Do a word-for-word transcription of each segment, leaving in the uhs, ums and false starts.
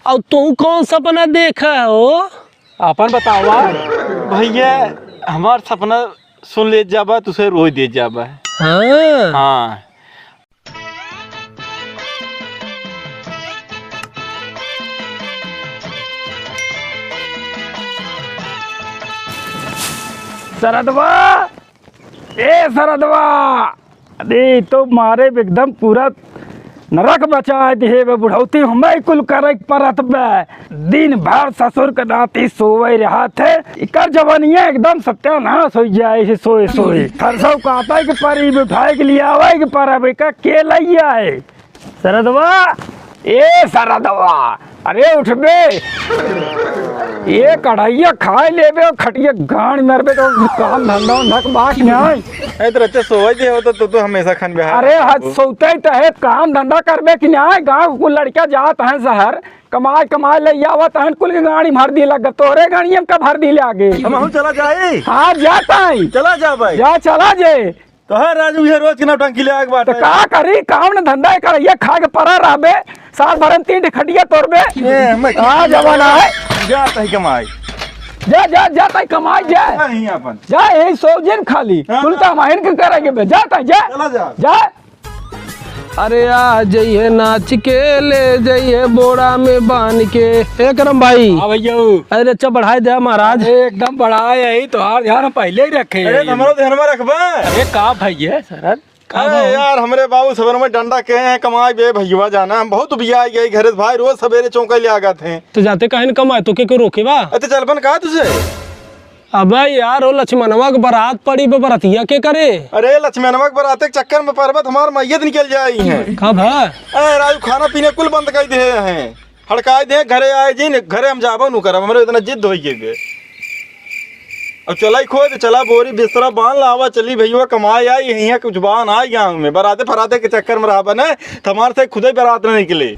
अउर तू कौन सपना देखा हो? आपन बतावा। भइया, हमार सपना सुन लेत जाबा, तुसे रोइ देत जाबा। हाँ। हाँ। सरदवा, ए सरदवा, अरे ई तो मारे एकदम पूरा नरक मचाइ दिहे बे बुढ़ौती, हमें कुल करइक परत बे। दिन भर ससुर के नाती सोवइ रहत है, इकर जवनिया एकदम सत्यानास होइ जाए है सोए सोए। फरसउ काटइ के परी, उठाइ के लियावइ के परब, इका के लइ आए? सरदवा, ए सरदवा, अरे उठबे। ए कढ़इया खाइ लेबे अउर खटिया गाँड़ मरबे तो काम धंधा उंधा के बात नाहीं। ए, तो रच्चे सोवइ दे हो तो, तो, तो हमेसा खान बिहार अरे, हद सोते ही तो है, काम धंधा करबे कि नाहीं? गाँव के कुल लड़का जात हैं सहर, कमाइ, कमाइ लइ आवत हैं, कुल के गाड़ी भर दी लग, तोरे गाड़ी हम का भर दी ले आगे। हमहूँ चला जाई। हाँ, जात हैं। चला जा भाई। जा, चला जे। तो है राजू, ये रोज के नौटंकी ले आग बाटे। तो का करी, काम न धंधा कर, ये खा के परा रहबे, साल भर में तीन ठे खटिया तोड़बे। ए, मैं का जमाना है। जा तही कमाई। जा, जा, जा तही कमाई, जा। नहीं अपन। जा, यही सौ जन खाली। हाँ, कुल हाँ। काम आइन के करेंगे बे, जा तही, जा। चला जा। जा। अरे आ जइहे नाच के, ले जइहे बोरा में बांध के। ए करम भाई। हाँ भइया। अरे अच्छा बढ़ाइ दे महाराज। अरे एकदम बढ़ाए, यही तोहार ध्यान हम पहिले ही रखे। अरे हमरो ध्यान में रखबा। अरे का भइया सरन? का अरे भाव? यार, हमरे बाबू सवेरे में डंडा के हैं, कमाए बे भइया जाना। हम बहुत बिया गए घरे से भाई, रोज सवेरे चौंका ले आगत हैं। तो जाते काहे न कमाए, तो के को रोके बा? अरे तो चल बन का तुझे? अबे यार, ओ लक्ष्मणवा के बारात पड़ी बे, बरतिया के करे? अरे लक्ष्मणवा के बारात के चक्कर में परबत हमार मैयत निकल जाई है। कब है? अरे राजू, खाना पीना कुल बंद कर दे हैं। हड़काए दे, घरे आए जी, घरे हम जाबो नु करब, हमरे इतना जिद होई गई बे। अब चला ही खोज, चला बोरी बिस्तरा बांध लावा, चली भइया कमाए आई, यहाँ कुछ बान आई गाँव में, बराते फराते के चक्कर में रहबा न, तो हमार से खुदे बरात न निकले।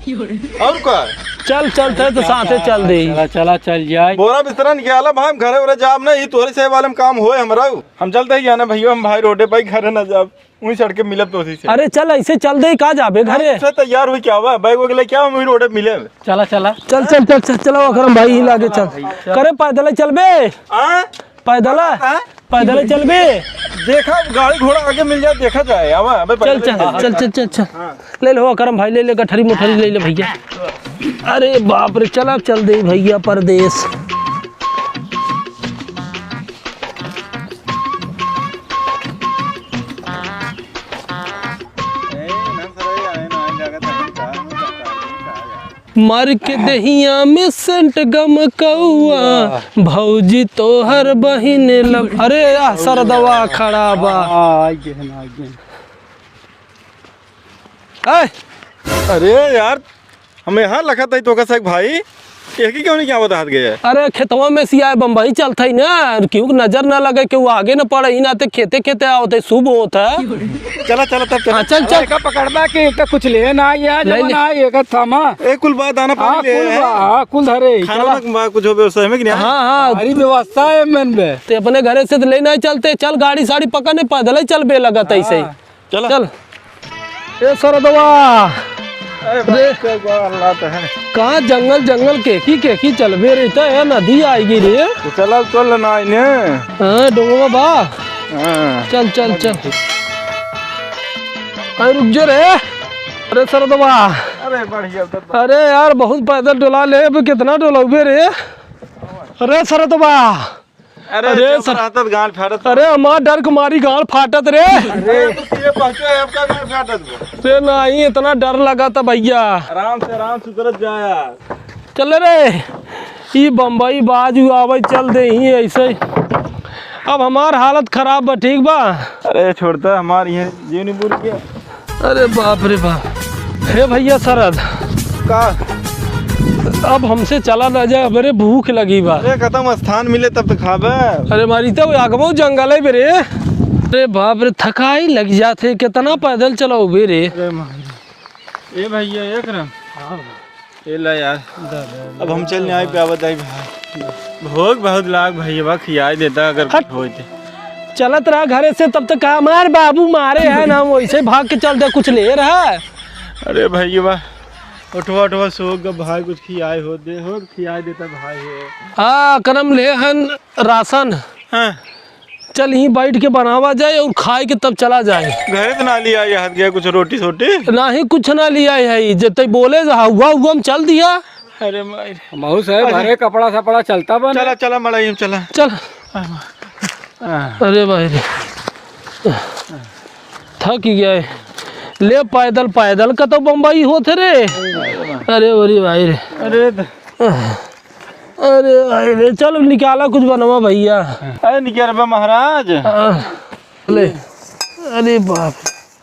और का? चल, चल, थे तो साथे चल दे। चला, चला, चल जाए। बोरा बिस्तरा निकाला भाई, हम घरे उरे जाब न, ई तोरे से वाले में काम होए हमरा। हम चलते ही जाना भइया, हम भाई रोडे पर घरे न जाब। उही सड़के मिलब तो उसी से। अरे चल, ऐसे चल दे, का जाबे घरे? से तैयार हुई क्या हुआ? बैग वैग लेके आओ, हम उही रोडे मिले। चला, चला। चल, चल, चल, चल, चलो अकरम भाई, ही लागे चल। चल। करे पैदल ही चलबे? हाँ? पैदल? हाँ? पैदल ही चलबे? देखा, गाड़ी घोड़ा आगे मिल जाए, देखा जाए। आवा, अबे चल, पैदल चल, चल। चल, चल, चल, चल। हाँ। ले लो अकरम भाई, ले ले गठरी मोठरी ले ले भइया। अरे बाप रे, चला चल दे भइया परदेस। मार के देहिया में सेंट गमकउआ, भौजी तोहर बहिन लब-, अरे आ सरदवा खड़ा बा। हाँ, आ गए हैं, आ गए हैं। ए! अरे यार, हम यहाँ लखत हई तोका से भाई, एकी क्यों नहीं क्या बतात गए? अरे खेतवा में से आए बम्बई चलत हई ना, क्यों नजर ना लगे कि वो आगे न पड़े, ही ना ते खेते खेते आवत है, शुभ होत है। चला, चला, तब चला। हाँ, चल, चल। एका पकड़बा कि एक तो कुछ ले ना आया, नहीं, जमा नहीं। ना आया, एका थामा। ए, कुल बात दाना पानी हाँ, ले कुल आया। बा-, हाँ, कुल धरे, खाना चला। वाना बा-, कुछ हो व्यवस्था है कि नहीं? हाँ, हाँ। सारी व्यवस्था है मन में। ते अपने घरे से तो ले नहीं चलते, चल गाड़ी साड़ी पकड़ने, पैदल ही चल बे लगत ऐसे ही। हाँ। चला। चल। ए सरदवा। अरे भाई, रे। चल, बड़ा हल्ला तो है। कहाँ जंगल, जंगल केकी, केकी चलबे रे? तो ये नदी आएगी रे। तो चला, चल ना इन्हें। हाँ, डोंगवा बा। हाँ। चल, चल, चल। अरे रुक जो रे। अरे सरदवा। अरे बढ़िया, तो अरे यार, बहुत पैदल डोला ले, अब कितना डोलउबे रे? अरे सरदवा। अरे, अरे, जब सर-, रहतत गांड फाटत। अरे, हमार डर के मारी गांड फाटत रे। अरे, तो ये पहुंचो है, आपका गांड फाटत बा। रे, नहीं, इतना डर लगा था भइया। आराम से, आराम से उतरत जाया। चल रे, ई बम्बई बाजू आवे, चल दे ही ऐसे। अब हमार हालत खराब बा, ठीक बा? अरे, छोड़ता हमार ये जीवनी बुर के। अरे बाप रे बाप। हे भइया सरद। का? अब हमसे चला ना जाए, हमरे भूख लगी बा। अरे खतम स्थान मिले तब तो खाबे। अरे मारी तो आगमो जंगल है बे रे। अरे बाप रे, थकाई लग जात है, कितना पैदल चलाओ बे रे। अरे माई। ए भइया, एक रंग। हाँ। ए ला यार, अब हम चल नहीं आए, प्यावा दाई भाई। भूख बहुत लाग भइया, खियाई देता अगर हट। कुछ होते। चलत रहा घरे से, तब तक हमार बाबू मारे है ना, वैसे भाग के चल दे, कुछ ले रहा। अरे भइया, उठवा, उठवा, सो ग भाई, कुछ खियाए हो दे, हो खियाए देता भाई हो। आ, करम ले हन राशन। हाँ। चल, यहीं बैठ के बनावा जाए और खाए के तब चला जाए। घरे तो ना लिया, ये हाथ गया कुछ रोटी सोटी। नाही, कुछ ना लिया है, जब तक बोले, हुआ, हुआ, हम चल दिया। अरे माई रे। महू साहब, अरे। भरे कपड़ा सपड़ा चलता बा ना? चला, चला, मड़ई में चला। चल। हाँ। अरे भाई रे, थक गया है। ले पैदल, पैदल का तो बम्बई होत है रे। अरे, अरे भाई रे। अरे द- अरे भाई रे, चल निकाला कुछ बनवा भैया। अरे निकाल बे महाराज। हाँ, ले। अरे बाप।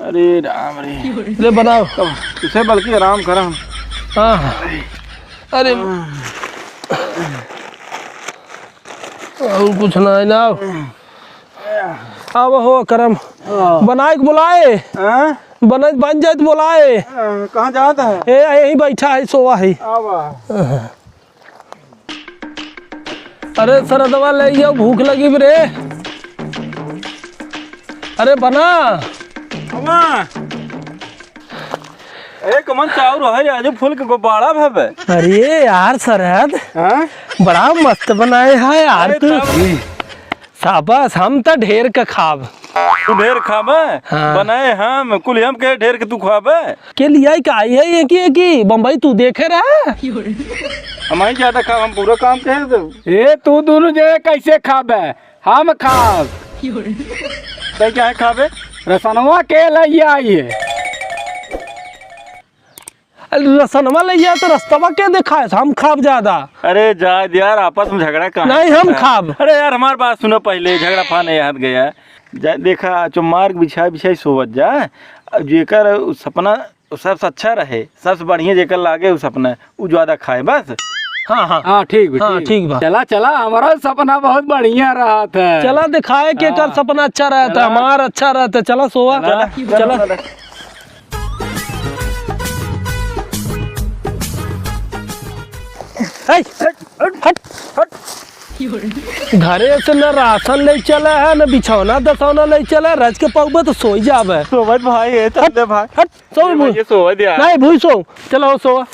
अरे राम रे। ले बनाओ। तब तुसे बल्कि आराम करा हम। हाँ। अरे। और कुछ ना है ना। अब हो करम। हाँ। बनाए के बुलाए। हाँ? बन, बन जाए तो बुलाए। हाँ, कहाँ जात है? ए, यहीं बैठा है, सोवा है। आवा। अरे सरदवा ले आओ, भूख लगी बे रे। अरे बना। अम्मा। ए, कमन चाउर है, आज फूल के गुब्बारा भवे। अरे यार सरद, हाँ? बड़ा मस्त बनाए है यार अरे तू। तब शाबाश, हम त ढेर के खाब। तू ढेर खाबे? हाँ। बनाए हम, कुल हम के ढेर के तू खाबे? के लियाई का आई है, ये की, ये की बम्बई तू देखे रहा? हम आई ज्यादा खाब, हम पूरा काम कहे दे। ए, तू दोनों जे कैसे खाबे? हम खाब। तै क्या है खाबे? रसनवा के लइया आई है। अरे रसनवा लइया तो रस्तवा के देखाए, हम खाब ज्यादा। अरे जा यार, आपस में झगड़ा काहे नहीं, हम करता है? खाब। अरे यार, हमार बात सुनो पहले, झगड़ा फाने याद गया। जा, देखा, चो मार्ग बिछाई बिछाई सोवत जा। अब जेकर सपना सबसे अच्छा रहे, सबसे बढ़िया जेकर लागे उ सपना, उ ज्यादा खाए बस। हाँ, हाँ। हाँ, ठीक बा, हाँ, ठीक बा। ठीक बा। चला, चला, हमारा सपना बहुत बढ़िया रहत है। चला दिखाए के कर हाँ। सपना अच्छा रहत है, चला। हमार अच्छा रहत है। चला सोवा। चला, चला। चला। ए, हट, हट, हट। घरे से न राशन ले चला है, न बिछौना दसौना ले चला है, रच के पउबे तो सोई जाबे। सोवत भाई है, चल दे भाई। हट, सो ये भूई। भाई, ये सोवत यार। नहीं, भूई सो। चलो, सो।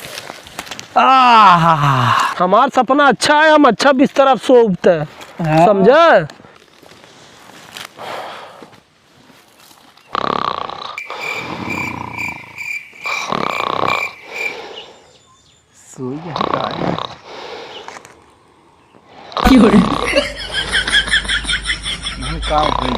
आहा, हमार सपना अच्छा है, हम अच्छा बिस्तर अब सोवते। हाँ। समझा? सोई है का है? नहीं, का होई?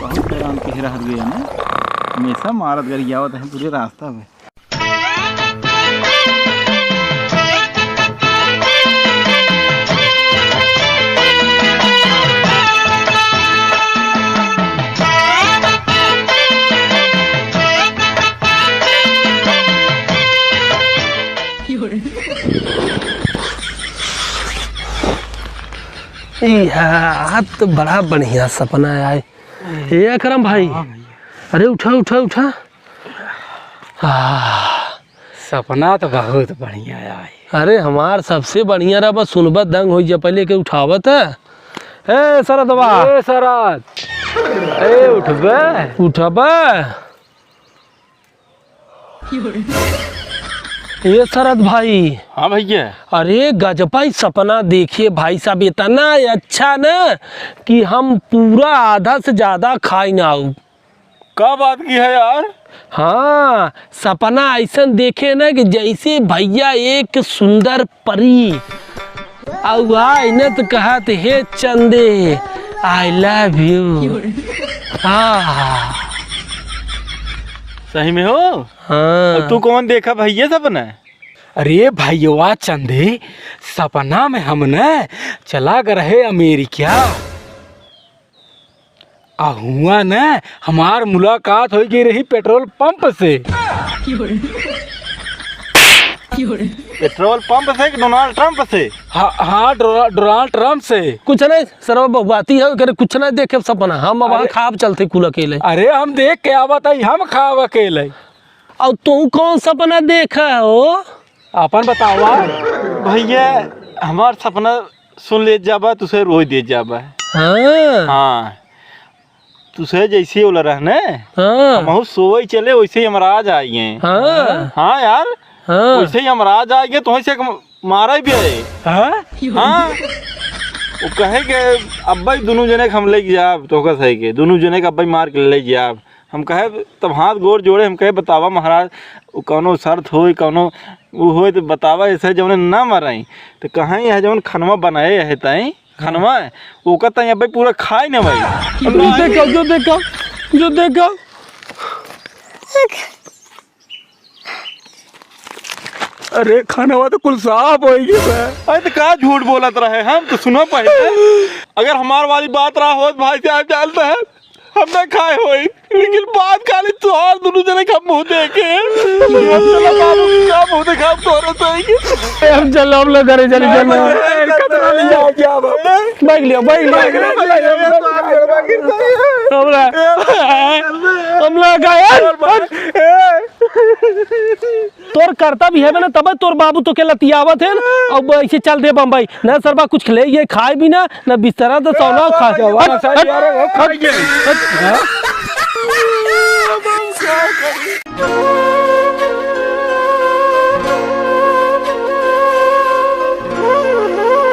बहुत हैरान कह रहा है ना, हमेशा मारत गरियावत है पूरे रास्ता में। ई हा, आज तो बड़ा बढ़िया सपना आए। ए अकरम भाई, हाँ भैया। अरे उठा, उठा, उठा। आह। सपना तो बहुत बढ़िया आए। अरे हमार सबसे बढ़िया रहा, बस सुनबा दंग होइ जा, पहले के उठावत है। ए सरदवा। ए सरद। ए उठबे। उठबे। ये शरद भाई। हाँ भैया। अरे गजब ही सपना देखिए भाई साहब, इतना अच्छा ना कि हम पूरा आधा से ज्यादा खाई ना आऊ। का बात की है यार? हाँ, सपना ऐसन देखे ना कि जैसे भैया एक सुंदर परी अउ आइनत कहत, "हे चंदे, I love you।" हाँ। सही में हो? हाँ। अब तू कौन देखा भैया सपना? अरे भैया चंदे, सपना में हम न चला गए रहे अमेरिका। आ हुआ न हमार मुलाकात होइ गई रही पेट्रोल पंप से। पेट्रोल पंप से कि डोनाल्ड ट्रंप से? हाँ, हाँ, डोना-, डोनाल्ड ट्रंप से। कुछ नहीं, सरवा बहुबाती है, करे कुछ नहीं देखे सपना। हम अब अरे, खाब चलते कुल अकेले। अरे, हम देख के आवत है, हम खाब अकेले। और तू कौन सपना देखा हो? अपन बतावा। भैया, हमार सपना सुन ले जाबा, तुसे रोई दे जाबा। हाँ। हाँ। तुसे जैसे बोला रहने, हाँ। हमहू सोवई चले, वैसे ही यमराज आइगे। हाँ। हाँ यार, हाँ। वैसे ही यमराज आइगे, तो वैसे एक मारा भी है। हाँ? हाँ। वो कहे के अब्बा ही दोनों जने के हम ले जाब, तो कस है के दोनों जने के अब्बा ही मार के ले जाब। हम कहे, तब हाथ गोड़ जोड़े, हम कहे, "बतावा महाराज, वो कौनो शर्त होई, कौनो वो होई, तो बतावा, ऐसे जौने ना मराई।" तो कहे, "यह जौन खनवा बनाए है ताई, खनवा, ओका ताई अब्बे पूरा खाए न भाई।" जो देखा, जो देखा, जो देखा। अरे, खनवा तो कुल साफ होई गई बा। अरे, तो का झूठ बोलत रहे? हम तो सुनो पहले। अगर हमार वाली बात रहा होत, भाई साहब, जानता है, हम ना खाए होई, लेकिन बात खाली तोहार दोनों जने का मुंह देखे। हम चला बाबू, का मुंह देखा, हम तोहरे तो ही। ए, हम चल, हम लोग घरे चले, चल। ए, कतरा ले जाओ, क्या बात? बैग लियो, बैग लियो। हम लोग, हम लोग गए। तोर करता भी है ना, तब तोर बाबू तो के लतियावत है ना, अब ऐसे चल दे बम्बई। ना सरबा कुछ खिले, ये खाए भी ना, ना बिस्तरा तो सोना खा। हट, हट, हट।